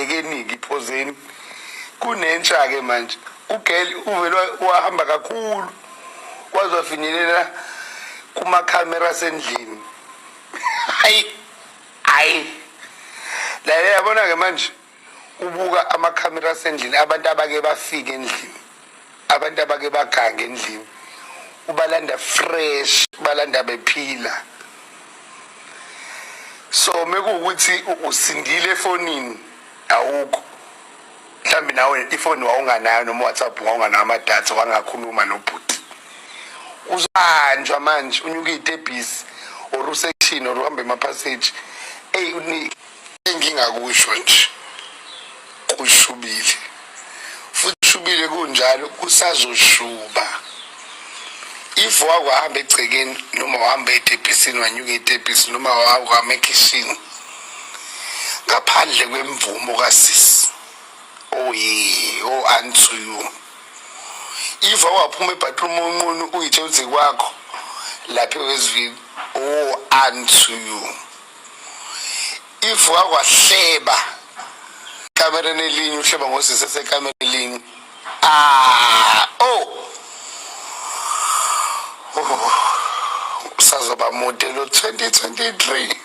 Yekeni-ke iphozeni. Kunentsha-ke manje. Ugeli uvele wahamba kakhulu waze wafinyelela kumakhamera asendlini. Hayi, hayi. Lalela yabona-ke manje ubuka amakhamera asendlini abantu abake bafike endlini abantu abake bagange endlini ubalanda fresh ubalanda bephila so mekuwukuthi usindile efonini awukho mhlawumbe nawe ifoni wawunganayo noma WhatsApp wawunganayo amadatha wangakhuluma nobhuti uzohanjwa manje unyuka iy'tebhisi or usection or uhambe emaphaseji eyi Engingakusho nje kushubile futhi kushubile kunjalo kusazoshuba. If wake wahamba egcekeni noma wahamba etebhisini wanyuka itebhisi noma wahamba ekhishini ngaphandle kwemvumo kasisi oye oh unto you if waphuma ebathroom unqunu uyithe uthi kwakho lapha ewezivini oh unto you if wakwahleba kamereni elinye uhleba ngosisi esekamereni elinye ah oh, oh. Usazoba mude lo 2023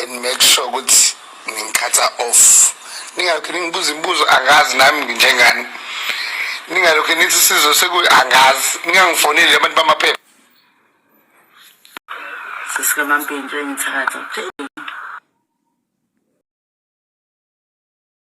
and make sure ukuthi ningikhatha off ningalokhu ningibuza imibuzo angazi nami nginjengani ningalokhu nithi sizo seku angazi ningangifoneli abantu bamaphepha. Sisi kaMampintsha engithakatha.